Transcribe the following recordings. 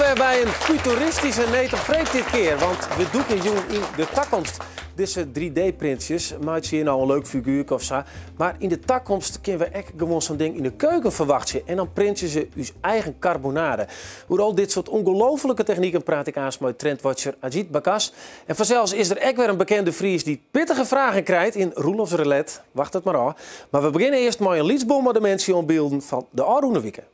wer by in futuristyske Need op Freed dit kear, want we dûke jûn yn de takomst. Dizze 3D-printsjes meitsje hjir no in leuk figuerke of sa, mar yn de takomst kinne we ek gewoan sa'n ding yn de keuken ferwachtsje en dan printsje se ús eigen karbonade. Oer al dit soart ûngelooflike techniken praat ik aanst mei trendwatcher Adjiedj Bakas. En fansels is der ek wer in bekende Fries dy't pittige fragen krijt yn Roelofs Roulette. Wacht it mar ôf. Mar we begjinne earst mei in lyts bombardemintsje oan bylden fan de ôfrûne wike.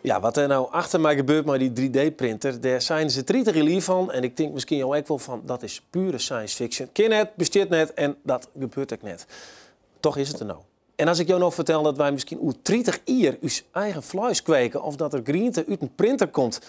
Ja, wat der no achter my gebeurt mei dy 3D-printer, dêr seine se 30 jier lyn fan. En ik tink miskien jo ek wol fan, dat is pure science fiction. Kin net, bestiet net en dat gebeurt ek net. Toch is it der no. En as ik jo no fertel dat wy miskien oer 30 jier ús eigen fleis kweke of dat der griente út in printer komt,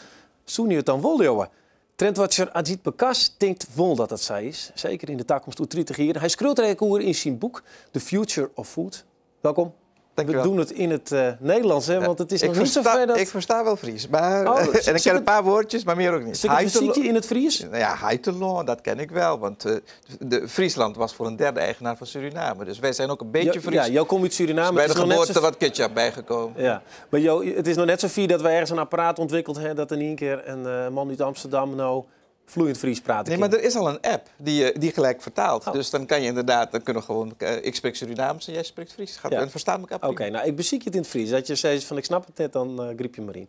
soene jo it dan wol leauwe? Trendwatcher Adjiedj Bakas tinkt wol dat dat sa is, seker yn de takomst oer 30 jier. Hy skriuwt der ek oer yn syn boek The Future of Food. Welkom. We doen het in het Nederlands, hè, want het is nog niet zo ver dat... Ik versta wel Fries, maar, Oh, en ik ken een paar woordjes, maar meer ook niet. Zit het muziekje in het Fries? Nou ja, Heitelân, dat ken ik wel, want Friesland was voor een derde eigenaar van Suriname. Dus wij zijn ook een beetje Fries. Ja, jou komt uit Suriname. Dus bij Het de is nog net geboorte zo wat ketchup bijgekomen. Ja, maar jo, het is nog net zo fier dat we ergens een apparaat ontwikkeld hebben dat in één keer een man uit Amsterdam nou vloeiend Fries praten Nee, maar kan. er is al een app die gelijk vertaalt. Oh. Dus dan kan je inderdaad, dan kunnen we gewoon, ik spreek Surinaams en jij spreekt Fries. Gaat, En verstaan elkaar prima. Oké, nou, ik beziek je het in het Fries. Dat je zegt van ik snap het net, dan griep je maar in.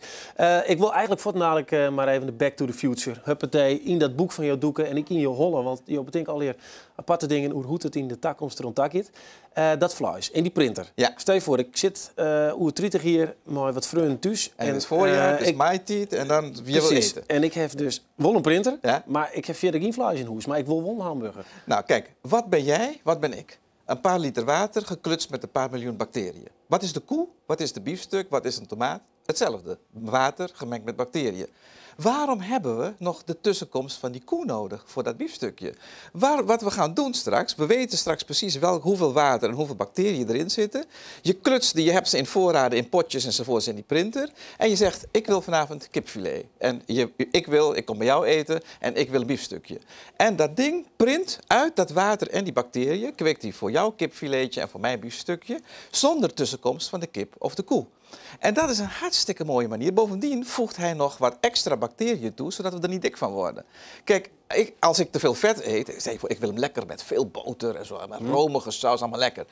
Ik wil eigenlijk voortdurend maar even de Back to the Future. Huppatee, in dat boek van jou doeken en ik in je hollen. Want je bedenkt alweer aparte dingen hoe het in de toekomst rond dat gaat. Dat vlees in die printer. Stel je voor, ik zit oer 30 hier met wat freun thuis. En het is voorjaar, het is maaitijd en dan je wil eten. En ik heb dus wel een printer, maar ik heb verder geen vlees in huis. Maar ik wil wel een hamburger. Nou kijk, wat ben jij, wat ben ik? Een paar liter water geklutst met een paar miljoen bacteriën. Wat is de koe? Wat is de biefstuk? Wat is een tomaat? Hetzelfde. Water gemengd met bacteriën. Waarom hebben we nog de tussenkomst van die koe nodig voor dat biefstukje? Wat we gaan doen straks, we weten straks precies hoeveel water en hoeveel bacteriën erin zitten. Je klutst die, je hebt ze in voorraden, in potjes enzovoorts in die printer. En je zegt, ik wil vanavond kipfilet. En je, ik wil, ik kom bij jou eten en ik wil een biefstukje. En dat ding print uit dat water en die bacteriën, kweekt die voor jou kipfiletje en voor mij biefstukje, zonder tussenkomst van de kip of de koe. En dat is een hartstikke mooie manier. Bovendien voegt hij nog wat extra bacteriën toe, zodat we er niet dik van worden. Kijk, als ik te veel vet eet, ik zeg, ik wil hem lekker met veel boter en zo, met romige saus, allemaal lekker.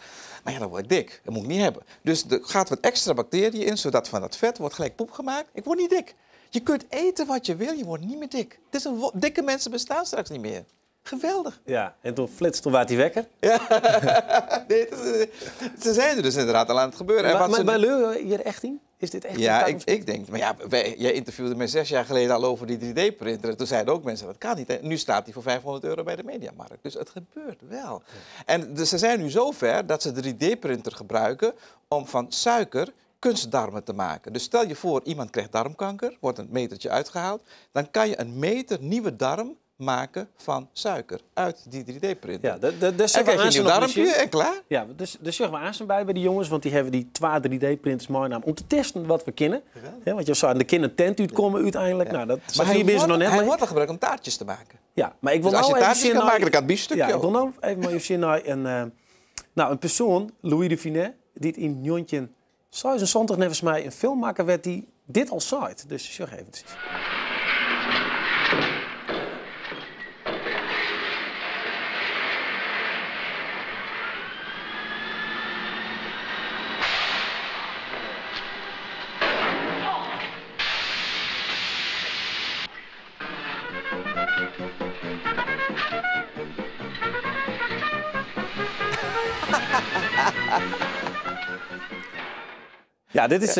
Maar ja, dan word ik dik. Dat moet ik niet hebben. Dus er gaat wat extra bacteriën in, zodat van dat vet wordt gelijk poep gemaakt. Ik word niet dik. Je kunt eten wat je wil, je wordt niet meer dik. Het is een dikke mensen bestaan straks niet meer. Geweldig. Ja, en toen flitste, toen waard die wekker. Ja. Nee, ze zijn er dus inderdaad al aan het gebeuren. En Maar wat ze leur je hier echt in? Is dit echt Ja, een toekomst? ik denk... Maar ja, jij interviewde mij 6 jaar geleden al over die 3D-printer. En toen zeiden ook mensen, dat kan niet. En nu staat die voor vijfhonderd euro bij de Mediamarkt. Dus het gebeurt wel. En dus ze zijn nu zover dat ze de 3D-printer gebruiken om van suiker kunstdarmen te maken. Dus stel je voor, iemand krijgt darmkanker, wordt een metertje uitgehaald. Dan kan je een meter nieuwe darm maken van suiker uit die 3D-printer. Ja, daar En zeggen krijg we je een aan nieuw zijn darmpje oplossing. en klaar. Ja, dus zeggen we aan zijn bij, bij die jongens, want die hebben die 2 3D-printers meenamen om te testen wat we kennen. Geweldig. Ja, want je zou aan de kindertent uitkomen uiteindelijk. Nou, dat Maar zijn vier mensen nog net hij mee. wordt al gebruikt om taartjes te maken. Ja, maar ik wil Dus als nou je even taartjes zien kan naar maken, dan kan het biefstukje Ja, ik wil ook. nou even maar even zien naar een nou, een persoon, Louis de Funès, die het in 1976 volgens mij een filmmaker werd die dit al zei. Dus zeg even precies. Ja, dit is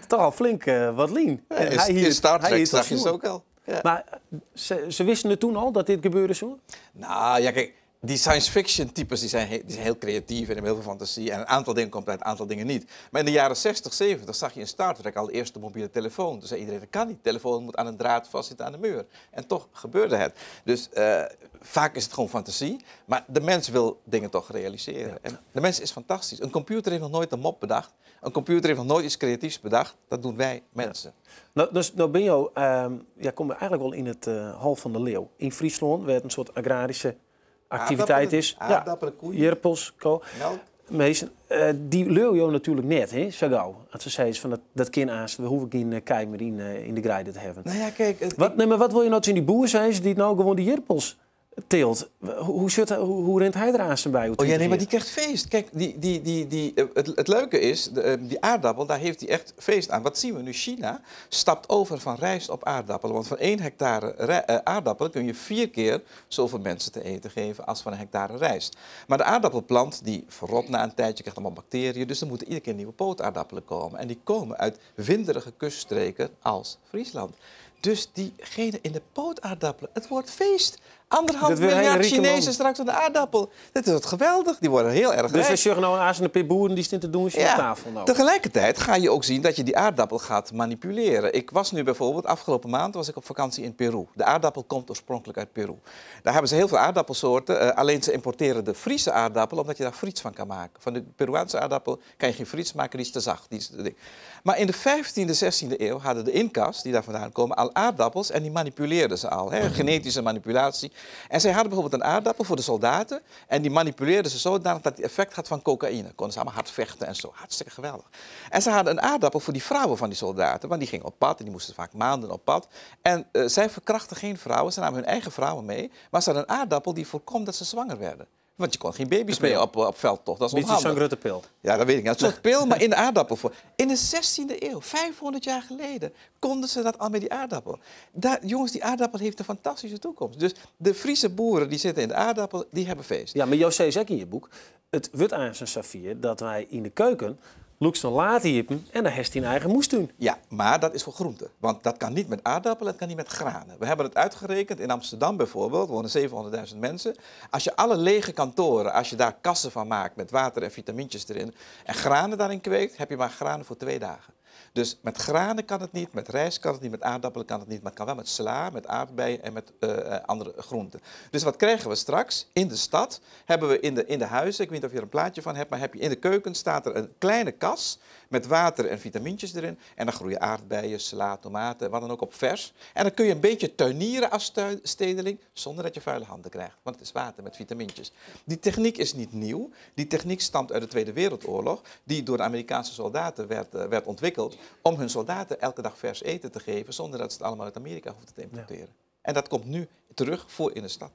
toch al flink wat lean. Ja, En hij in hier Star hij Trek hier zag je toch het ook al. Ja. Maar ze wisten het toen al dat dit gebeurde zo? Nou ja, kijk, Die science fiction types die zijn heel creatief en hebben heel veel fantasie. En een aantal dingen komt uit, een aantal dingen niet. Maar in de jaren 60, 70 zag je in Star Trek al de eerste mobiele telefoon. Toen zei iedereen, dat kan niet. De telefoon moet aan een draad vastzitten aan de muur. En toch gebeurde het. Dus vaak is het gewoon fantasie. Maar de mens wil dingen toch realiseren. En de mens is fantastisch. Een computer heeft nog nooit een mop bedacht. Een computer heeft nog nooit iets creatiefs bedacht. Dat doen wij mensen. Ja. Nou, dus, nou ben je, ja, kom je eigenlijk wel in het Hal van de Leeuw. In Friesland werd een soort agrarische activiteit is. Aardappelen, koeien. Jerpels, ko. Melk. Meesten, die leeuw je natuurlijk net, hè, zo gauw. Als ze zei van dat kind aan, we hoeven geen kei meer in de grijde te hebben. Nou ja, kijk, het, Wat, nee, maar wat wil je nou zien die boer zijn die nou gewoon die jerpels teelt? Hoe rent hij er aan zijn bij? Oh ja, nee, maar die krijgt feest. Kijk, het leuke is, die aardappel, daar heeft hij echt feest aan. Wat zien we nu? China stapt over van rijst op aardappelen. Want van 1 hectare aardappelen kun je 4 keer zoveel mensen te eten geven als van een hectare rijst. Maar de aardappelplant die verrot na een tijdje, krijgt allemaal bacteriën. Dus er moeten iedere keer nieuwe pootaardappelen komen. En die komen uit winderige kuststreken als Friesland. Dus diegene in de pootaardappelen, het wordt feest. Anderhalf Dat wil hele miljard rieke Chinezen man. straks aan de aardappel. Dat is wat geweldig. Die worden heel erg Dus rijk. als je nou aan een paar boeren die zitten te doen, is je Ja. op tafel nou. Tegelijkertijd ga je ook zien dat je die aardappel gaat manipuleren. Ik was nu bijvoorbeeld, afgelopen maand was ik op vakantie in Peru. De aardappel komt oorspronkelijk uit Peru. Daar hebben ze heel veel aardappelsoorten. Alleen ze importeren de Friese aardappel, omdat je daar friet van kan maken. Van de Peruaanse aardappel kan je geen friet maken, die is te zacht. Die is te dik. Maar in de 15e, 16e eeuw hadden de Incas, die daar vandaan komen, al aardappels en die manipuleerden ze al. Hè? Genetische manipulatie. En zij hadden bijvoorbeeld een aardappel voor de soldaten en die manipuleerden ze zodanig dat die effect had van cocaïne. Konden ze allemaal hard vechten en zo. Hartstikke geweldig. En ze hadden een aardappel voor die vrouwen van die soldaten, want die gingen op pad en die moesten vaak maanden op pad. En zij verkrachten geen vrouwen, ze namen hun eigen vrouwen mee, maar ze hadden een aardappel die voorkom dat ze zwanger werden. Want je kon geen baby's De pil. mee op veldtocht. Dat is Niet zo'n onhandig. grote pil. Ja, dat weet ik niet. Een soort pil, maar in de aardappel. Voor. In de 16e eeuw, 500 jaar geleden, konden ze dat al met die aardappel. Daar, jongens, die aardappel heeft een fantastische toekomst. Dus de Friese boeren die zitten in de aardappel, die hebben feest. Ja, maar José zei ook in je boek, het wordt aan zijn saffier dat wij in de keuken Loeks dan laat hiepen en dan heeft hij een eigen moestuin. Ja, maar dat is voor groenten. Want dat kan niet met aardappelen, dat kan niet met granen. We hebben het uitgerekend in Amsterdam bijvoorbeeld, wonen 700.000 mensen. Als je alle lege kantoren, als je daar kassen van maakt met water en vitamintjes erin en granen daarin kweekt, heb je maar granen voor 2 dagen. Dus met granen kan het niet, met rijst kan het niet, met aardappelen kan het niet, maar het kan wel met sla, met aardbeien en met andere groenten. Dus wat krijgen we straks? In de stad hebben we in de huizen, ik weet niet of je er een plaatje van hebt, maar heb je in de keuken staat er een kleine kas met water en vitamintjes erin. En dan groeien aardbeien, sla, tomaten, wat dan ook op vers. En dan kun je een beetje tuinieren als stedeling, zonder dat je vuile handen krijgt. Want het is water met vitamintjes. Die techniek is niet nieuw. Die techniek stamt uit de Tweede Wereldoorlog, die door de Amerikaanse soldaten werd ontwikkeld om hun soldaten elke dag vers eten te geven, zonder dat ze het allemaal uit Amerika hoefden te importeren. En dat komt nu terug voor in de stad.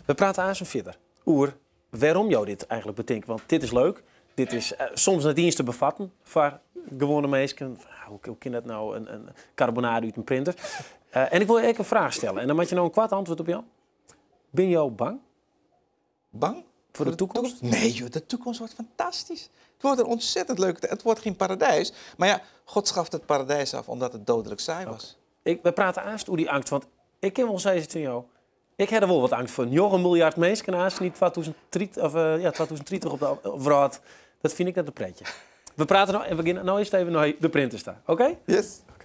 We praten aan zo'n verder. Oer, waarom jou dit eigenlijk bedenkt? Want dit is leuk. Dit is soms net eens te bevatten voor gewone mensen. Hoe kan dat nou, een carbonade uit een printer? En ik wil je even een vraag stellen. En dan moet je nou een kwart antwoord op jou. Ben jou bang? Bang? Voor de toekomst? Nee, joh, de toekomst wordt fantastisch. Het wordt een ontzettend leuke tijd. Het wordt geen paradijs. Maar ja, God schaft het paradijs af omdat het dodelijk saai was. We praten eerst over die angst, want ik ken wel steeds van jou. Ik heb er wel wat angst voor. Nog een miljard mensen haast niet 2030, of ja, 2030 op de wereld. Dat vind ik net een pretje. We praten nou en we gaan nou eerst even naar de printer staan. Oké? Yes. Oké.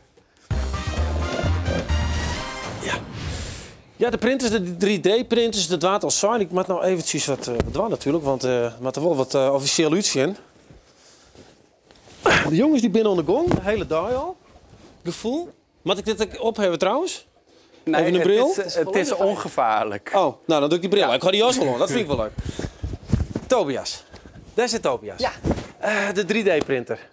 Ja. Ja, de printers, de 3D-printers, dat water al saai. Ik moet nou eventjes wat doen natuurlijk, want moet er wel wat officieel uitzien. De jongens die binnen onder de gong, de hele dag al. Gevoel. Moet ik dit ook opheffen trouwens? Nee, even een bril? Het is ongevaarlijk. Oh, nou dan doe ik die bril. Ik ga die jas wel aan, dat vind ik wel leuk. Tobias. Daar zit Tobias. Ja. De 3D-printer.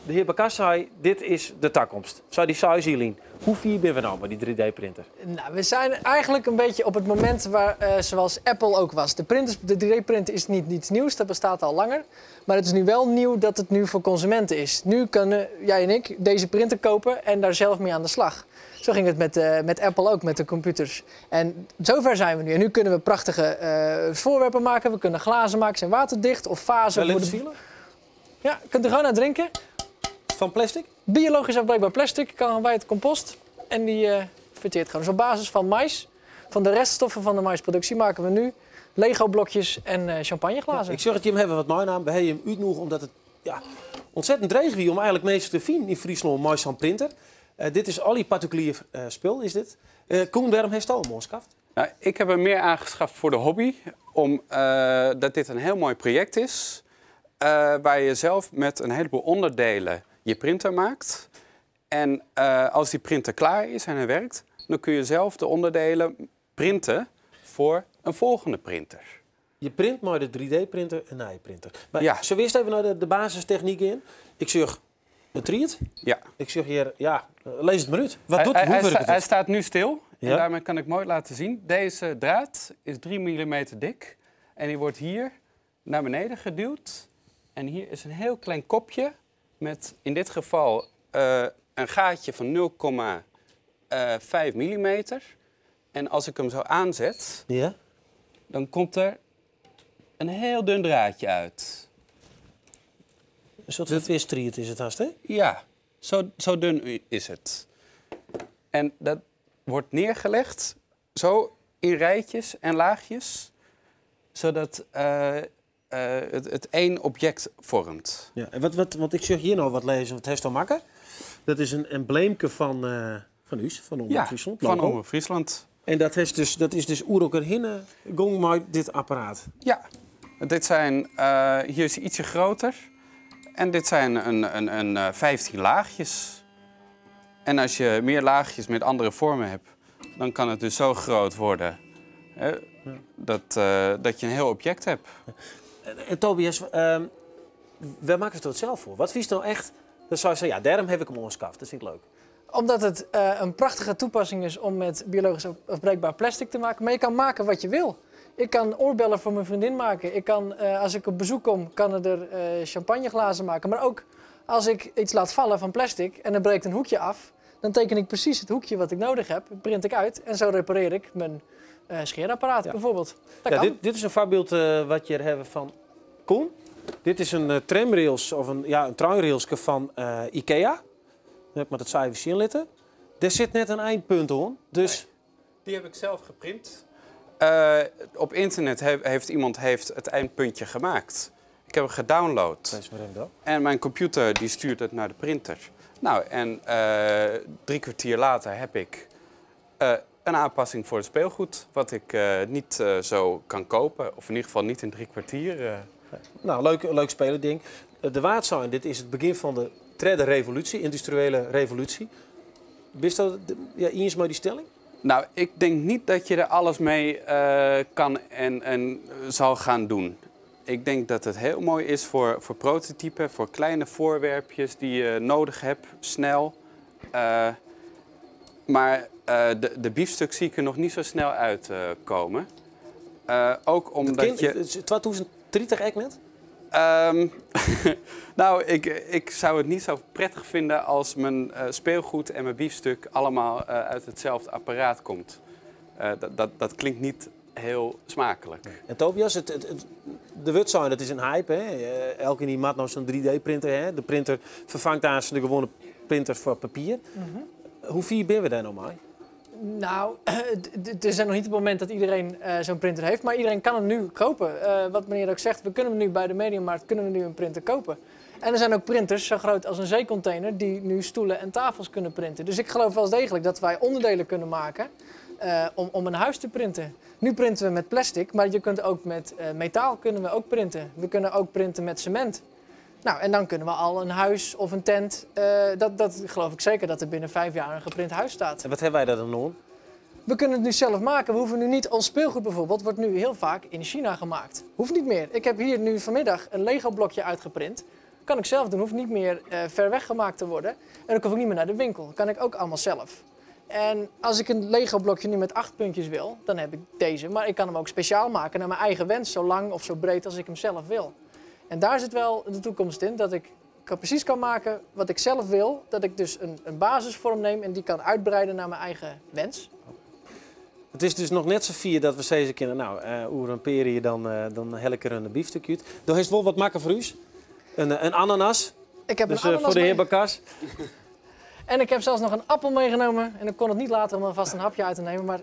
De heer Bakas zei, dit is de toekomst. Zou die saai zien? Hoe vier ben we nou met die 3D-printer? Nou, we zijn eigenlijk een beetje op het moment waar, zoals Apple ook was. De 3D-printer is niet iets nieuws, dat bestaat al langer. Maar het is nu wel nieuw dat het nu voor consumenten is. Nu kunnen jij en ik deze printer kopen en daar zelf mee aan de slag. Zo ging het met Apple ook, met de computers. En zover zijn we nu. En nu kunnen we prachtige voorwerpen maken. We kunnen glazen maken, zijn waterdicht of vazen. Wel voor de even Ja, je kunt er gewoon aan drinken. Van plastic? Biologisch afbreekbaar plastic kan bij het compost en die verteert gewoon. Dus op basis van mais, van de reststoffen van de maisproductie, maken we nu Lego-blokjes en champagneglazen. Ik sjoch dat jim hawwe wat meinaam. We hawwe jim útnûge omdat it ja, ontzettend dreech wie om eigenlik minsken te finen yn Fryslân mei sa'n printer. Dit is allegear partikulier spul, is dit. Koen, wêrom hast him oanskaft? Nou, ik heb hem meer aangeschaft voor de hobby, omdat dit een heel mooi project is, waar je zelf met een heleboel onderdelen je printer maakt. En als die printer klaar is en hij werkt, dan kun je zelf de onderdelen printen voor een volgende printer. Je print mei de 3D-printer in nije printer. Mar Ja. Sille we earst even nei de basistechnyk gean? Ik sjoch in tried. Ja. Ik sjoch hjir, ja, lis it mar út. Wat Hij, docht hij, hoe hij, wurket hij it? staat nu stil en daarmee kan ik mooi laten zien. Deze draad is 3 mm dik en die wordt hier naar beneden geduwd. En hier is een heel klein kopje met in dit geval een gaatje van 0,5 mm. En als ik hem zo aanzet, dan komt er een heel dun draadje uit. In soart fan fisktried is it hast, hè? Ja, zo dun is het. En dat wordt neergelegd, zo in rijtjes en laagjes, zodat het één object vormt. Ja, en want ik zie hier nou wat lezen, wat hast al makke. Dat is een embleemke fan ús, fan Omrop Ja, Friesland, van logo. Omrop Friesland. En dat is dus oer elkoar hinne gong mei dit apparaat. Ja, hier is hij ietsje groter. En dit zijn een 15 laagjes. En als je meer laagjes met andere vormen hebt, dan kan het dus zo groot worden, hè, dat je een heel object hebt. En Tobias, waar maak je het zelf voor? Wat vies nou echt? Dan zou je zeggen, ja, daarom heb ik hem oanskaft. Dat vind ik leuk. Omdat het een prachtige toepassing is om met biologisch afbreekbaar plastic te maken. Maar je kan maken wat je wil. Ik kan oorbellen voor mijn vriendin maken. Ik kan, als ik op bezoek kom, kan ik er champagneglazen maken. Maar ook als ik iets laat vallen van plastic en er breekt een hoekje af, dan teken ik precies het hoekje wat ik nodig heb, print ik uit en zo repareer ik mijn scheerapparaat bijvoorbeeld. Dat kan. Dit is een voorbeeld wat je hier hebben van Koen. Dit is een tramrails of een, ja, een treinrailske van Ikea. Dan heb ik maar dat cijfer zien litten. Daar zit net een eindpunt aan. Dus Nee. Die heb ik zelf geprint. Op internet heeft iemand het eindpuntje gemaakt. Ik heb hem gedownload. Lees maar even door. En mijn computer die stuurt het naar de printer. En 3 kwartier later heb ik een aanpassing voor het speelgoed. Wat ik niet zo kan kopen. Of in ieder geval niet in 3 kwartier. Leuk spelen ding. De Waardzaal, dit is het begin van de derde revolutie, industriële revolutie. Wist dat, ja, eens maar die stelling? Ik denk niet dat je er alles mee kan en zal gaan doen. Ik denk dat het heel mooi is voor prototypen, voor kleine voorwerpjes die je nodig hebt, snel. Maar de biefstuk zie ik er nog niet zo snel uitkomen. Ook Dat omdat kind, je het is 2030 echt net? Ik zou het niet zo prettig vinden als mijn speelgoed en mijn biefstuk allemaal uit hetzelfde apparaat komt. Dat klinkt niet heel smakelijk. Nee. En Tobias, de Wutzoon, dat is een hype. Hè? Elke die maakt nou zo'n 3D-printer. Hè? De printer vervangt daar de gewone printer voor papier. Hoe fier ben we daar nou mee? Er is nog niet het moment dat iedereen zo'n printer heeft, maar iedereen kan hem nu kopen. Wat meneer ook zegt, we kunnen hem nu bij de Mediamarkt kunnen we nu een printer kopen. En er zijn ook printers zo groot als een zeecontainer die nu stoelen en tafels kunnen printen. Dus ik geloof wel degelijk dat wij onderdelen kunnen maken om een huis te printen. Nu printen we met plastic, maar je kunt ook met metaal kunnen we ook printen. We kunnen ook printen met cement. En dan kunnen we al een huis of een tent. Dat geloof ik zeker dat er binnen 5 jaar een geprint huis staat. En wat hebben wij daar dan om? We kunnen het nu zelf maken. We hoeven nu niet... Ons speelgoed bijvoorbeeld wordt nu heel vaak in China gemaakt. Hoeft niet meer. Ik heb hier nu vanmiddag een Lego blokje uitgeprint. Kan ik zelf doen. Hoeft niet meer ver weg gemaakt te worden. En ik hoef ook niet meer naar de winkel. Kan ik ook allemaal zelf. En als ik een Lego blokje nu met 8 puntjes wil, dan heb ik deze. Maar ik kan hem ook speciaal maken naar mijn eigen wens. Zo lang of zo breed als ik hem zelf wil. En daar zit wel de toekomst in, dat ik precies kan maken wat ik zelf wil. Dat ik dus een basisvorm neem en die kan uitbreiden naar mijn eigen wens. Het is dus nog net zo fier dat we steeds kunnen, oer en peri, dan hel ik er een biefstukje uit. Er is wel wat makken voor u. Een ananas. Ik heb Dus, een ananas voor de heer mee. Bakas. En ik heb zelfs nog een appel meegenomen. En ik kon het niet laten om alvast een hapje uit te nemen. Maar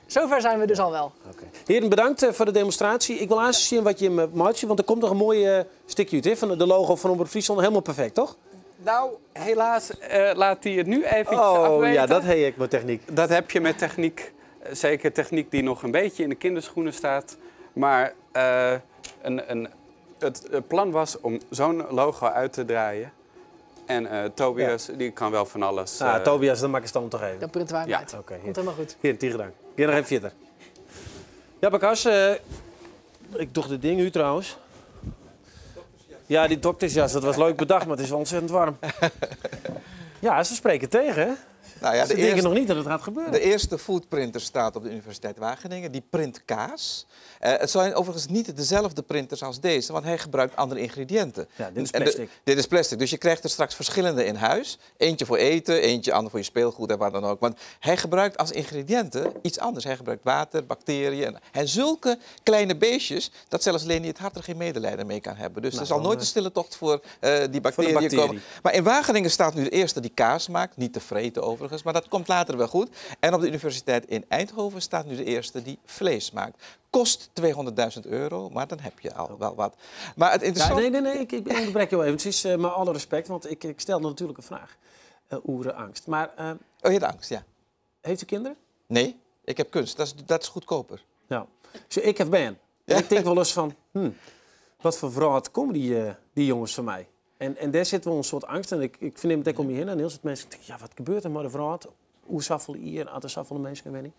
Zover zijn we dus al wel. Oké. Heren, bedankt foar de demonstraasje. Ik wol aanst sjen wat jim meitsje, want der komt noch in moai stikje út, hè, fan de logo fan Omrop Fryslân. Hielendal perfekt, toch? Nou, helaas laat hij het nu even Oh, afweten. ja, dat ha ik mei technyk. Dat heb je met techniek. Zeker techniek die nog een beetje in de kinderschoenen staat. Maar het plan was om zo'n logo uit te draaien. En Tobias, die kan wel van alles. Ah, Tobias, dan maak ik het dan toch even. Dan printen wij hem Ja. uit. Oké, Komt helemaal goed. Heer, tige dank. Ga noch even fierder. Ja, Bakas, ik doch dit ding út trouwens. Ja, die doktersjas, dat was leuk bedacht, maar het is wel ontzettend warm. Ja, ze spreken tegen, hè? Nou ja, Ze de denken eerste, nog niet dat het gaat gebeuren. de eerste foodprinter staat op de Universiteit Wageningen. Die print kaas. Het zijn overigens niet dezelfde printers als deze, want hij gebruikt andere ingrediënten. Ja, dit is En plastic. dit is plastic. Dus je krijgt er straks verschillende in huis. Eentje voor eten, eentje ander voor je speelgoed en wat dan ook. Want hij gebruikt als ingrediënten iets anders. Hij gebruikt water, bacteriën en zulke kleine beestjes dat zelfs Lenie 't Hart er geen medelijden mee kan hebben. Dus Nou, er zal dan, nooit een stille tocht voor die bacteriën bacterie. komen. Maar in Wageningen staat nu de eerste die kaas maakt. Niet te vreten overigens, maar dat komt later wel goed. En op de universiteit in Eindhoven staat nu de eerste die vlees maakt. Kost 200.000 euro, maar dan heb je al wel wat. Maar het Ja, interessante... nee, nee, nee, ik onderbreek jou eventjes. Maar alle respect, want ik stelde natuurlijk een vraag. Oerenangst. Maar Oh, je hebt angst, ja. heeft u kinderen? Nee, ik heb kunst. Dat is goedkoper. Nou, dus ik heb ben. En ik denk wel eens van, wat voor vrouw komen die jongens van mij? En daar zit wel een soort angst. En ik verneem het ook om je heen. En heel veel mensen denken, ja, wat gebeurt er maar de vrouw? Hoe zoveel hier, aan de zoveel mensen, ik weet niet.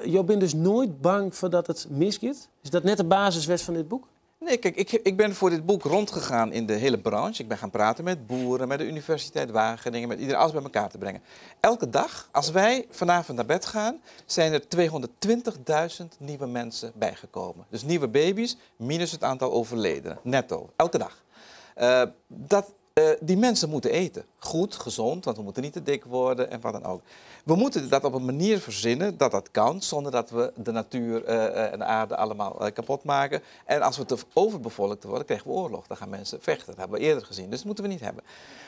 Je bent dus nooit bang voor dat het misgaat? Is dat net de basiswet van dit boek? Nee, kijk, ik ben voor dit boek rondgegaan in de hele branche. Ik ben gaan praten met boeren, met de Universiteit Wageningen, met iedereen, alles bij elkaar te brengen. Elke dag, als wij vanavond naar bed gaan, zijn er 220.000 nieuwe mensen bijgekomen. Dus nieuwe baby's, minus het aantal overledenen, netto, elke dag. Die mensen moeten eten. Goed, gezond, want we moeten niet te dik worden en wat dan ook. We moeten dat op een manier verzinnen dat dat kan, zonder dat we de natuur en de aarde allemaal kapot maken. En als we te overbevolkt worden, krijgen we oorlog. Dan gaan mensen vechten. Dat hebben we eerder gezien, dus dat moeten we niet hebben.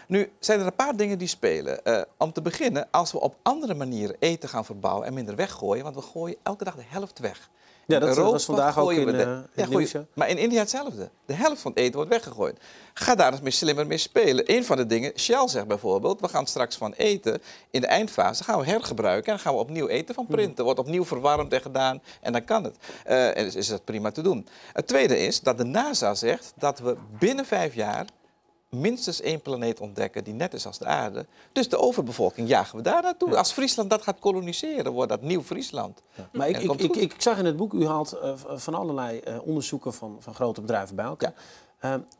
Nu zijn er een paar dingen die spelen. Om te beginnen, als we op andere manieren eten gaan verbouwen en minder weggooien, want we gooien elke dag de helft weg. Ja, In dat Europa was vandaag ook gooien we in, de het ja, gooi nieuws, ja. Maar in India hetzelfde. De helft van het eten wordt weggegooid. Ga daar eens mee slimmer mee spelen. Een van de dingen, Shell zegt bijvoorbeeld, we gaan straks van eten in de eindfase gaan we hergebruiken en gaan we opnieuw eten van printen. Wordt opnieuw verwarmd en gedaan en dan kan het. En dus is dat prima te doen. Het tweede is dat de NASA zegt dat we binnen 5 jaar minstens 1 planeet ontdekken die net is als de aarde. Dus de overbevolking jagen we daar naartoe. Als Friesland dat gaat koloniseren, wordt dat nieuw Friesland. Ja. Maar En dat komt goed. ik zag in het boek, u haalt van allerlei onderzoeken van grote bedrijven bij elkaar.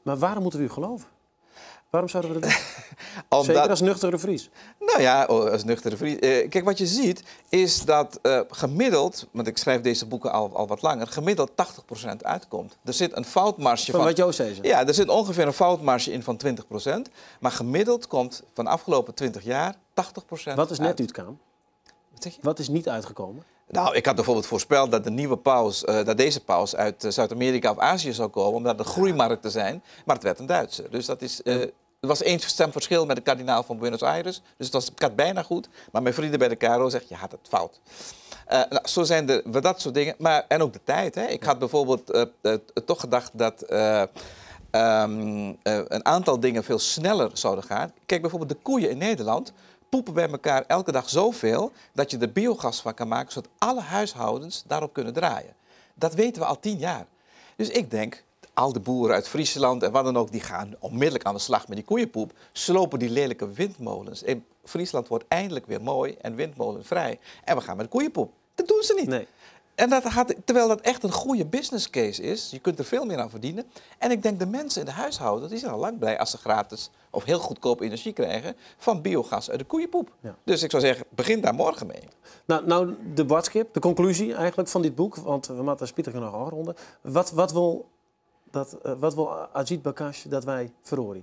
Maar waarom moeten we u geloven? Waarom zouden we dat doen? Zeker als nuchtere Fries. Nou ja, oh, als nuchtere Fries. Kijk, wat je ziet is dat gemiddeld, want ik schrijf deze boeken al wat langer, gemiddeld 80% uitkomt. Er zit een foutmarge Van van wat Joost zei. Ja, er zit ongeveer een foutmarge in van 20%. Maar gemiddeld komt van de afgelopen 20 jaar 80% Wat is net uit. uitkwam? Wat zeg je? Wat is niet uitgekomen? Nou, ik had bijvoorbeeld voorspeld dat de nieuwe paus, dat deze paus uit Zuid-Amerika of Azië zou komen, omdat de groeimarkt te zijn. Maar het werd een Duitser. Dus dat is, er was 1 stemverschil met de kardinaal van Buenos Aires. Dus het gaat bijna goed. Maar mijn vrienden bij de KRO zeggen, je had het fout. Nou, zo zijn er wat dat soort dingen. Maar, en ook de tijd. Hè. Ik had bijvoorbeeld toch gedacht dat een aantal dingen veel sneller zouden gaan. Kijk, bijvoorbeeld de koeien in Nederland poepen bij elkaar elke dag zoveel dat je er biogas van kan maken, zodat alle huishoudens daarop kunnen draaien. Dat weten we al 10 jaar. Dus ik denk, al de boeren uit Friesland en wat dan ook, die gaan onmiddellijk aan de slag met die koeienpoep, slopen die lelijke windmolens. In Friesland wordt eindelijk weer mooi en windmolenvrij. En we gaan met koeienpoep. Dat doen ze niet. Nee. En dat gaat, terwijl dat echt een goede business case is. Je kunt er veel meer aan verdienen. En ik denk de mensen in de huishouden, die zijn al lang blij als ze gratis of heel goedkoop energie krijgen van biogas uit de koeienpoep. Dus ik zou zeggen, begin daar morgen mee. De boadskip, de conclusie eigenlijk van dit boek, want we moeten spitich noch ôfrûne. Wat wil Adjiedj Bakas dat wij feroarje?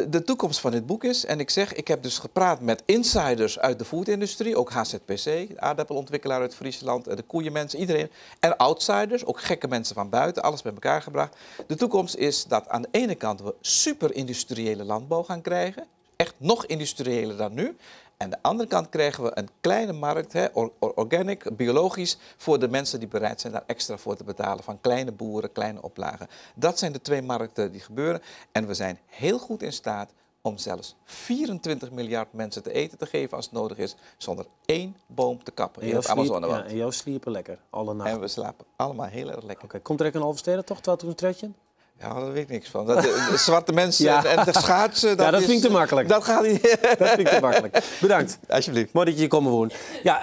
De toekomst van dit boek is, en ik zeg, ik heb dus gepraat met insiders uit de foodindustrie, ook HZPC, de aardappelontwikkelaar uit Friesland, de koeienmensen, iedereen. En outsiders, ook gekke mensen van buiten, alles bij elkaar gebracht. De toekomst is dat aan de ene kant we superindustriële landbouw gaan krijgen. Echt echt nog industriëler dan nu. En de andere kant krijgen we een kleine markt, hè, organic, biologisch, voor de mensen die bereid zijn daar extra voor te betalen. Van kleine boeren, kleine oplagen. Dat zijn de twee markten die gebeuren. En we zijn heel goed in staat om zelfs 24 miljard mensen te eten te geven als het nodig is, zonder één boom te kappen En in het jou sliep- Amazonewoud. ja, en jou sliepen lekker, alle nacht. En we slapen allemaal heel erg lekker. Oké, komt er ook een Elfstedentocht 2013? Ja, daar weet ik niks van. Dat, de zwarte mensen Ja. en de schaatsen. Ja, dat is, vind ik te makkelijk. Dat gaat niet. Dat vind ik te makkelijk. Bedankt. Alsjeblieft. Mooi dat je hier komen woont. Ja,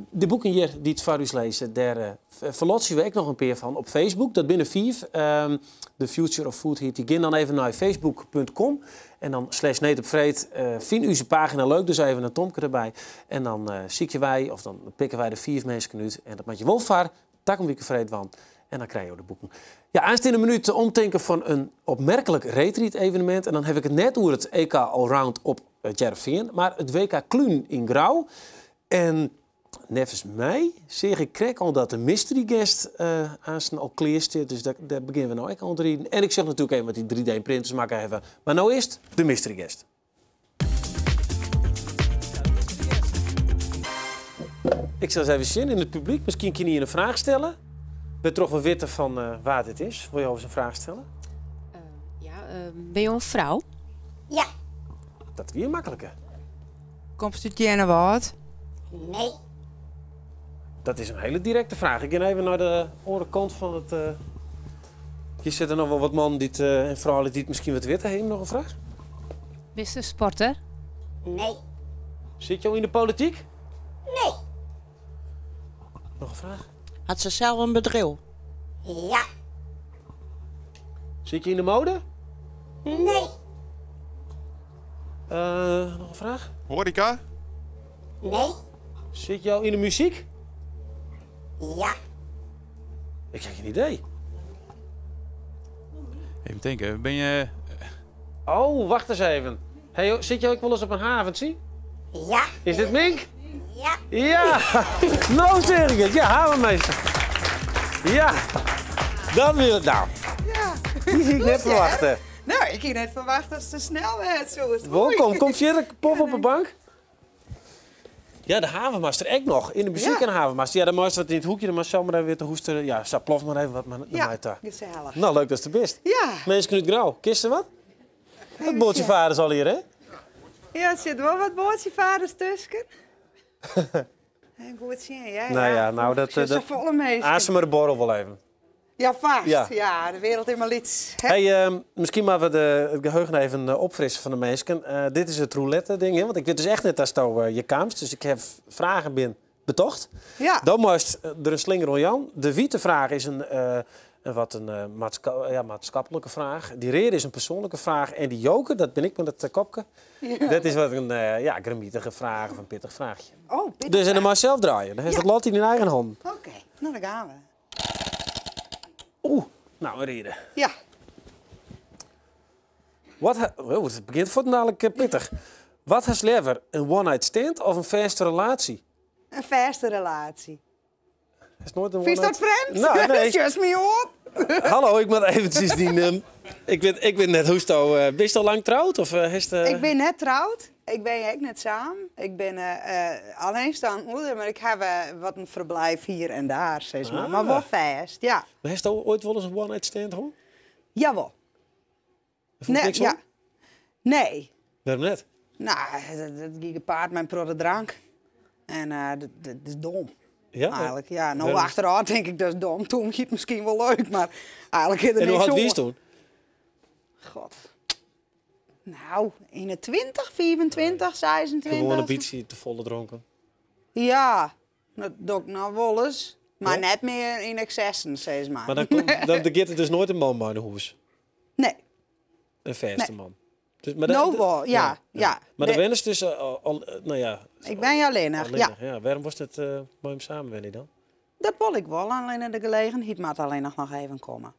de boeken hier die het voor u lezen, daar verlot we ook nog een paar van op Facebook. Dat binnen 5. The Future of Food heet. Die gaan dan even naar facebook punt com en dan slash Need op Freed. Vind u zijn pagina leuk, dus even een tomke erbij. En dan zie je wij, of dan pikken wij de 4 mensen uit. En dat maakt je wolvaar. Daar kom ik vreed van. En dan krijg je de boeken. Ja, aanstaande minuut omdenken van een opmerkelijk retreat-evenement. En dan heb ik het net over het EK Allround op het Hearrenfean, maar het WK Kluun in Grou. En nevens mij zeg ik krek al dat de mystery guest aanstaan al klaar zit. Dus daar beginnen we nou ook al te reden. En ik zeg natuurlijk even met die 3D-printers maken even. Maar nou eerst de mystery guest. Ik zal eens even zien in het publiek. Misschien kun je een vraag stellen. We toch wel weten van waar dit is. Wil je over een vraag stellen? Ja, ben je een vrouw? Ja. Dat is weer makkelijker. Komt u uit Earnewâld? Nee. Dat is een hele directe vraag. Ik ga even naar de andere kant van het... Hier zitten nog wel wat mannen die het en vrouwen die het misschien wat weten. Heb je nog een vraag? Ben je sporter? Nee. Zit je al in de politiek? Nee. Nog een vraag? Had ze zelf een bedrijf? Ja. Zit je in de mode? Nee. Nog een vraag? Horeca? Nee. Zit je al in de muziek? Ja. Ik heb geen idee. Even denken, ben je... Oh, wacht eens even. Hey, joh, zit je ook wel eens op een haven, zie? Ja. Is dit Mink? Ja. Ja. Nou zeg ik het. Ja, havenmeester. Ja. Dat wil ik. Nou. Ja. Die zie ik net Goed, hè? verwachten. Nou, ik ging net verwachten dat ze snel werd. Zo is het. Welkom. Kom verder, pof op de bank. Ja, de havenmaster ook nog. In de muziek Ja. en havenmaster. Ja, de master wat in het hoekje, de maar zomaar weer te hoesten. Ja, zo plof maar even wat maar naar Ja, mij toe. gezellig. Nou, leuk dat is de best. Ja. Mensen kunnen het grauw. Kisten wat? Dat bootje ja. vaders al hier, hè? Ja, er zit wel wat bootje vaders tussen. En goed zien, ja. Nou ja, nou dat... Ze dat volle meester. Aas maar de borrel wel even. Ja, vast. Ja. Ja. de wereld in maar iets. Hè? Hey, misschien maar we het geheugen even opfrissen van de mensen. Dit is het roulette ding, hè? Want ik weet dus echt net daar zo je kamers. Dus ik heb vragen binnen betocht. Ja. Dan moest er een slinger om Jan. De witte vraag is een wat een ja, maatschappelijke vraag. Die reden is een persoonlijke vraag. En die joker, dat ben ik met dat kopje. Ja. Dat is wat een ja, gramietige vraag of een pittig vraagje. Oh, pittig Dus en dan vraag. maar zelf draaien. Dan heeft Ja. het lot in je eigen hand. Oké, nou dan gaan we. Oeh, nou een reden. Ja. Wat oh, het begint voor dadelijk pittig. Wat has liever, een one-night stand of een vaste relatie? Een vaste relatie. Is nooit een Vind je dat one-night vreemd? Nou, nee. Just me op. Hallo, ik moet eventjes die, ik weet net hoe het al, ben je al lang trouwd? Of is het, Ik ben net trouwd. Ik ben ook net samen. Ik ben alleenstaand moeder, maar ik heb wat een verblijf hier en daar, zeg maar. Maar wel vast, ja. Maar heeft al ooit wel eens een one-night stand gehad? Jawel. Voelt Nee, niks ja. om? Nee. Waarom net? Nou, dat ging gepaard met een drank. En dat is dom. Ja? Eigenlijk, ja. Nou, Waarom? achteraf denk ik dat is dom. Toen ging het misschien wel leuk, maar eigenlijk is er En hoe niks had wie is oor. toen? God. Nou, 21, 24, 26. Gewoon een beetje te volle dronken. Ja, dat doe ik nou wel eens. Maar Ja? net meer in excessen, zeg maar. Maar dan, komt, dan gaat het dus nooit een man bij de hoes. Nee. Een verste Nee. man. Dus, maar Nou dat- wel, ja, ja. Maar de De- wen is dus al, al, nou ja, Ik ben ja alleen, ja. alleenig, ja. Waarom was het met hem samen, Wendy, dan? Dat wil ik wel, alleen de gelegenheid moet alleen nog even komen.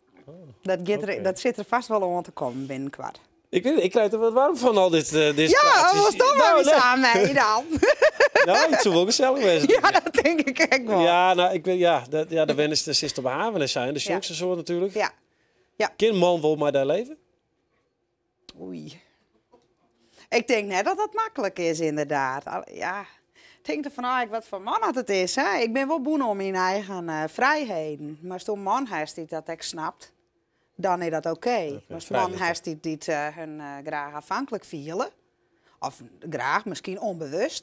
Dat, gaat er, oké. dat zit er vast wel om te komen binnenkort. Ik weet het, ik krijg er wat warm van al dit, deze Ja, praatjes. was toch maar Nou, weer nee. samen mee dan. Nou, het zou wel gezellig wezen. Ja, dat denk ik echt wel. Ja, nou, ik weet, ja, dat, ja, de wen is de zit op haven en zijn, de Ja. jongste soort natuurlijk. Ja. Ja. Kind man wil maar daar leven? Oei. Ik tink net dat dat maklik is, ynderdaad. Ja, it hinget derfan ôf ek watfoar man oft it is. Hè. Ik bin wol bûn oan myn eigen frijheden. Mar ast in man hast dy't dat ek snapt, dan is dat oké. Mar ast man hast dy't hun graach afhanklik fiele, of graach, miskien ûnbewust,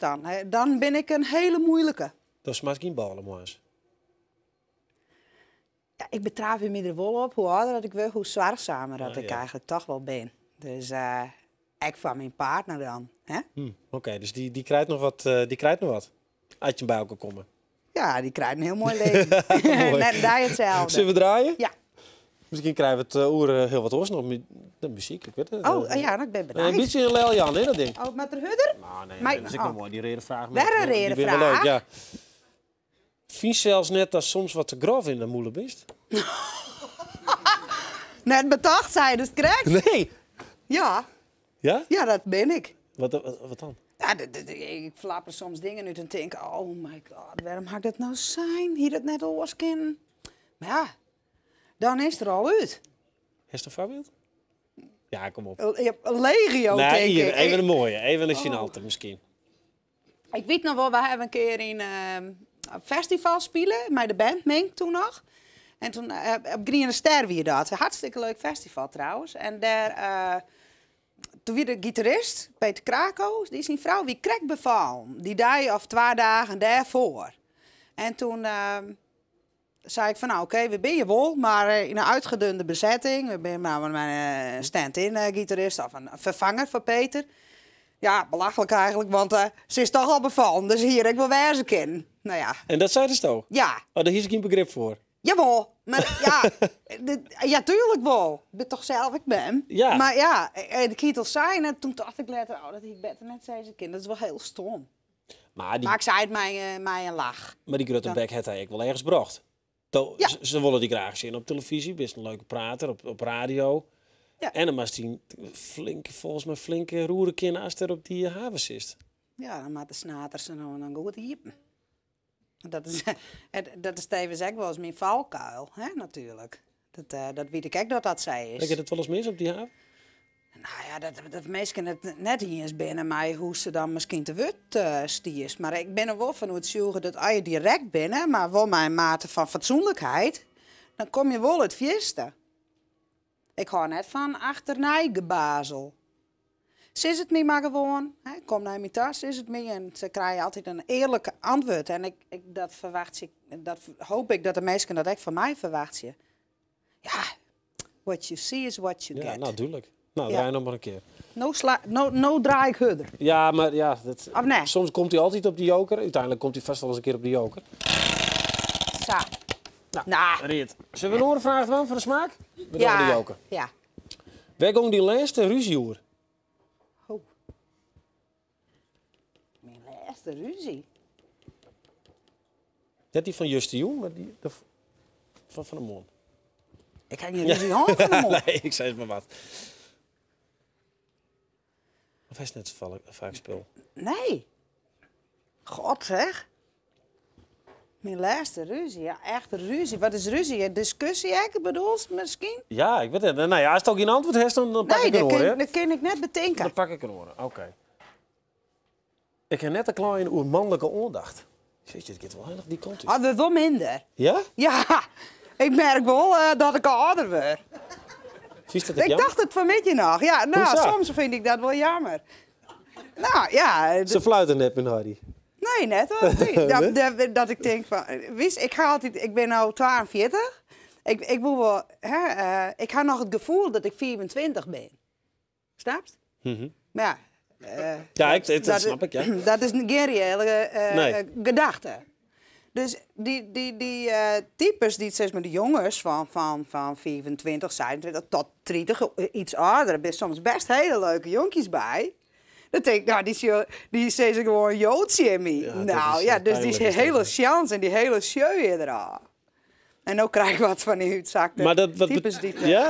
dan bin ik in hiele muoilike. Dan smarst gjin bôle moarns. Ja, ik betraapje my der wol op, hoe âlder dat ik wurd, hoe soarchsumer dat ik eigenlik toch wol bin. Dus ek foar myn partner dan. Hè? Oké, dus dy krijt noch wat, dy krijt noch wat. As jim by elkoar komme. Ja, dy krijt in hiel moai leven. Net in dei itselde. Sille we draaie? Ja. Miskien krije we it oer hiel wat oars noch. De muzyk, ik wit it. Oh, ja, ik bin benijd. In bytsje in Leljan, hè, dat ding. Oh, moat er hurder? No, nee, dat is ek noch moai, dy reade fraach. Wer in reade Dy binne wol leuk, fraach? ja. Fynst sels net datst soms wat te grof yn de mûle bist? Net betocht, seidest krekt. Nee. Ja. Ja? Ja, dat bin ik. Wat, wat dan? Ja, ik flapper soms dingen út en tink, oh my god, wêrom ha ik dat no sein? Hie dat net oars kinnen? Mar ja, dan is it der al út. Hast in foarbyld? Ja, kom op. Legio, Nee, tink hier, ik. even in moaie, even in gênante miskien. Ik wit noch wol, wy hawwe in kear yn in festival spile mei de band Mink toen noch. En toen, op Griene Ster wie dat. Hartstikke leuk festival trouwens. En dêr, toen wie de gitarist, Peter Krako, dy syn frou wie krekt befallen. Dy dei of twa dagen dêrfoar. En toen sei ik fan nou oké, we binne hjir wol, mar yn in uitgedunde besetting. We binne mar mei in stand-in gitarist of in ferfanger foar Peter. Ja, belachlik eigenlik, want se is toch al befallen, dus hie er ek wol wêze kinnen. Nou ja. En dat seidesto? Ja. Oh, dêr hiest gjin begrip foar? Jawol, mar ja, ja, tuerlik wol. Ik bin toch sels ek mem. Ja. Mar ja, ik hie it al sein en toen tocht ik letter, oh, dat hie ik better net sizze kinnen. Dat is wol hiel stom. Mar dy, Mar ik sei it mei in lach. Mar dy grutte bek hat hy ek wol ergens brocht. To, Ja. se wolle dy graach sjen op telefyzje, bist in leuke prater op radio. Ja. En dan moatst dy flink, folgens my flink roere kinne ast der op dy haven sitst. Ja, dan moat de snater se no dan goed iepen. Dat is tevens ek wolris myn falkuil, hè, natuerlik. Dat wit ik ek dat dat sa is. Giet it wolris mis op dy haven? Nou ja, dat minsken it net iens binne mei hoe't se dan miskien te wurd stiest. Mar ik bin der wol fan oertsjûge dat as je direkt binne, mar wol mei in mate fan fatsoenlikheid, dan komme je wol it fierste. Ik hâld net fan achternei gebazel. Sis it my mar gewoan, hè, kom nei my ta, sis it my en se krije altyd in earlik antwurd. En ik, dat ferwachtsje, dat hoopje ik dat de minsken dat ek fan my ferwachtsje. Ja, what you see is what you Ja, get. nou, dúdlik. Nou, Ja. draai noch mar in kear. No, sla, no, no draai ik hurder. Ja, mar ja, dat, Of nee? soms komt hy altyd op de joker. Uteinlik komt hy fêst wolris in kear op de joker. Sa. Nou, Nou. Riet. Sille we in oare fraach dwaan foar de smaak? We dogge de joker. Ja. Wêr gong dyn lêste rúzje oer? Oh. Myn lêste rúzje? Net dy fan justerjûn, mar dy fan 'e moarn. Ik ha gjin rúzje hân fan 'e moarn. Nee, ik sis mar wat. Of is net sa faak spul? Nee. God zeg. Myn lêste rúzje, ja, echt rúzje. Wat is rúzje? In diskusje ek, bedoelst miskien? Ja, ik wit it. Nou ja, ast gjin antwurd hast, dan pak Nee, ik in dat oare. kin, dat kin ik net betinke. Dan pak ik in oare, oké. Ik ha net te kleien oer manlike oandacht. Jeetje, it giet wol hiel erch dy kant út. Ah, wurdt wol minder. Ja? Ja, ik merk wol dat ik âlder wurd. Fynst dat ek Ik jammer? tocht it fan 'e middei noch. Ja, nou, Hoesa? soms fyn ik dat wol jammer. Nou, ja. Se fluite net mear nei dy. Nee, net altyd. Dat ik tink fan, witst, ik ha altyd, ik bin no 42. Ik wol wol, hè, ik ha noch it gefoel dat ik 25 bin. Snapst? Mar ja, Ja, dat snap ik, ja. Dat is gjin reële Nee. gedachte. Dus dy types, dy, sis mar, de jonges fan 25, 26 tot 30, iets âlder, binne soms bêst hiele leuke jonkjes by. Dan tink ik, nou, dy sizze gewoan jo tsjin my. Ja, dat Nou, is ja, dus dy pynlik, is dat, hiele ja. chance en dy hiele sjeu derôf. En no krij ik wat fan dy útsakte Mar dat, wat types dy't... Ja?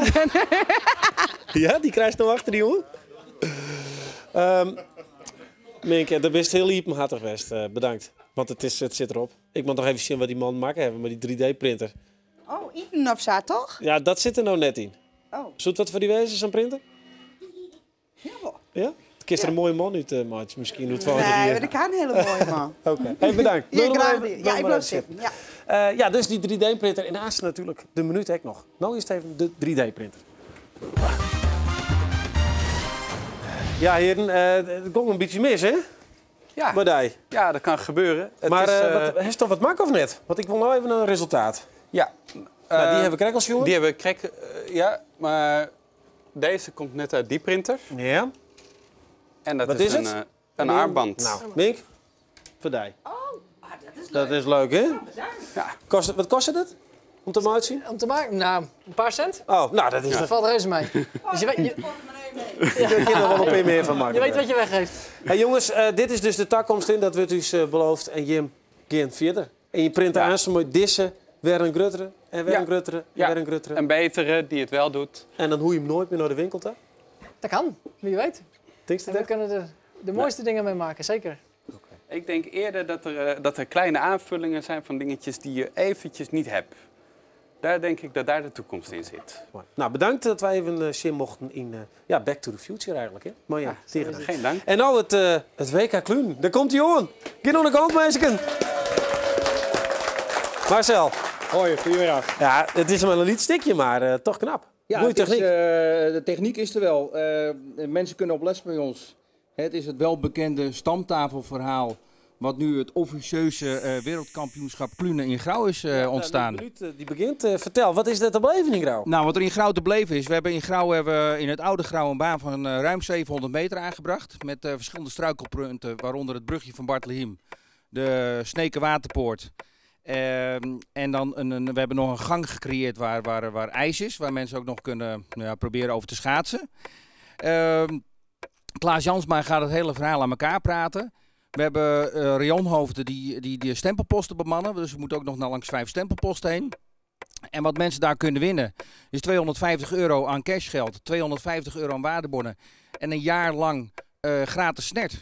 Ja, dy krijst no achter dy oan? Minke, do bist hiel iepenhertich west. Bedankt. Want it sit derop. Ik moat noch even sjen wat dy mannen makke hawwe mei dy 3D-printer. Oh, iten of sa, toch? Ja, dat sit der no net yn. Oh. Soe dat foar dy wêze, sa'n printer? Jawol. Ja? Kinst der in moaie man út meitsje miskien oer 20 Nee, jier. maar ik ha in hiele moaie man. Oké, hey, bedankt. Ja, Bliuw noch graach even- dien. bliuw Ja, ik maar bliuw even sitten. Ja. Ja, dus dy 3D-printer en aanst natuerlik de minuut ek noch. No earst even de 3D-printer. Ja, heren, it gong in bytsje mis, hè? Ja. Mei dy. Ja, dat kan gebeuren. Het Maar is, hast toch wat makke of net? Want ik wol no even in resultaat. Ja. Nou, dy hawwe we krekt al sjoen. Dy hawwe we krekt, ja, mar dizze komt net út dy printer. Ja. En dat Wat is is het? een armband. Nou, Mink, foar dy. Oh, ah, dat is leuk. Dat is leuk, hè? Ja. Wat kost het om te meitsjen? Om te meitsjen? Nou, in pear sint. Oh, nou, dat is Dat dat. falt reuze mei. Dus je weet, je, Je kunt der wol in pear mear fan meitsje. je weet wat je weggeeft. Hey, jonges, dit is dus de takomst yn, dat wurdt ús beloofd. En jim gean fierder. En je printe aanst mei dizze wer in gruttere en wer in gruttere en wer in gruttere. Een betere die het wel doet. En dan hoech je him noait mear nei de winkel ta? Dat kan, wie weet. Tinkst En we dat? kunnen er de mooiste dingen mee maken, zeker. Ik denk eerder dat er kleine aanvullingen zijn van dingetjes die je eventjes niet hebt. Daar denk ik dat daar de toekomst in zit. Mooi. Nou, bedankt dat wy even sjen mochten yn, ja, Back to the Future eigenlijk. Hè? Maar ja, tegen Ja, geen dank. En nou het WK Kluun. Daar komt hij oan. Gean oan de kant, minsken. Marcel. Hoi, goedemiddag. Ja, it is mar in lyts stikje, mar toch knap. Ja, Goeie het is, technyk. de techniek is er wel. Mensen kunnen op les bij ons. Het is het welbekende stamtafelverhaal wat nu het officieuze wereldkampioenschap Klunen in Grou is ontstaan. De minuut die begint. Vertel, wat is dat te beleven in Grou? Nou, wat er in Grou te beleven is, we hebben in Grou hebben we in het oude Grou een baan van ruim 700 meter aangebracht. Met verschillende struikelpunten, waaronder het brugje van Bartlehiem, de Sneker Waterpoort. En dan we hebben nog een gang gecreëerd waar ijs is, waar mensen ook nog kunnen, nou ja, proberen over te schaatsen. Klaas Jansma gaat het hele verhaal aan elkaar praten. We hebben rayonhoofden die de stempelposten bemannen. Dus we moeten ook nog naar langs 5 stempelposten heen. En wat mensen daar kunnen winnen is 250 euro aan cashgeld, 250 euro aan waardebonnen en een jaar lang gratis snert.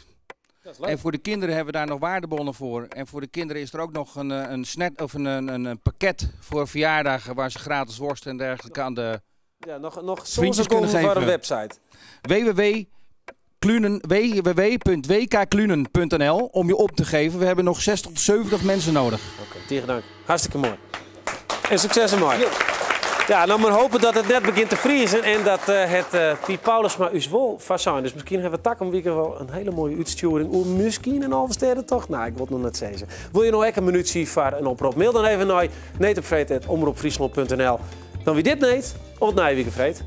Dat is leuk. En voor de kinderen hebben we daar nog waardebonnen voor. En voor de kinderen is er ook nog een snert, of een pakket voor verjaardagen waar ze gratis worst en dergelijke aan de Ja, nog vriendjes kunnen seconden voor een geven. website. W w w klunen, w w w punt w k klunen punt n l om je op te geven. We hebben nog 60 tot 70 mensen nodig. Oké, tegen dank. Hartstikke mooi. En succes ermee. Ja, nou maar hopen dat het net begint te vriezen en dat het Piet Paulusma ús wol vast zijn. Dus miskien hawwe we takom wike wol in hiele moaie útstjoering. Oer miskien in Alvestêdetocht? Nou, ik wol it noch net sizze. Wolle je no ek in minútsje foar in oprop? Mail dan even nei needopfreed at omropfryslan punt N L. Dan wie dit net, oant nije wike freed.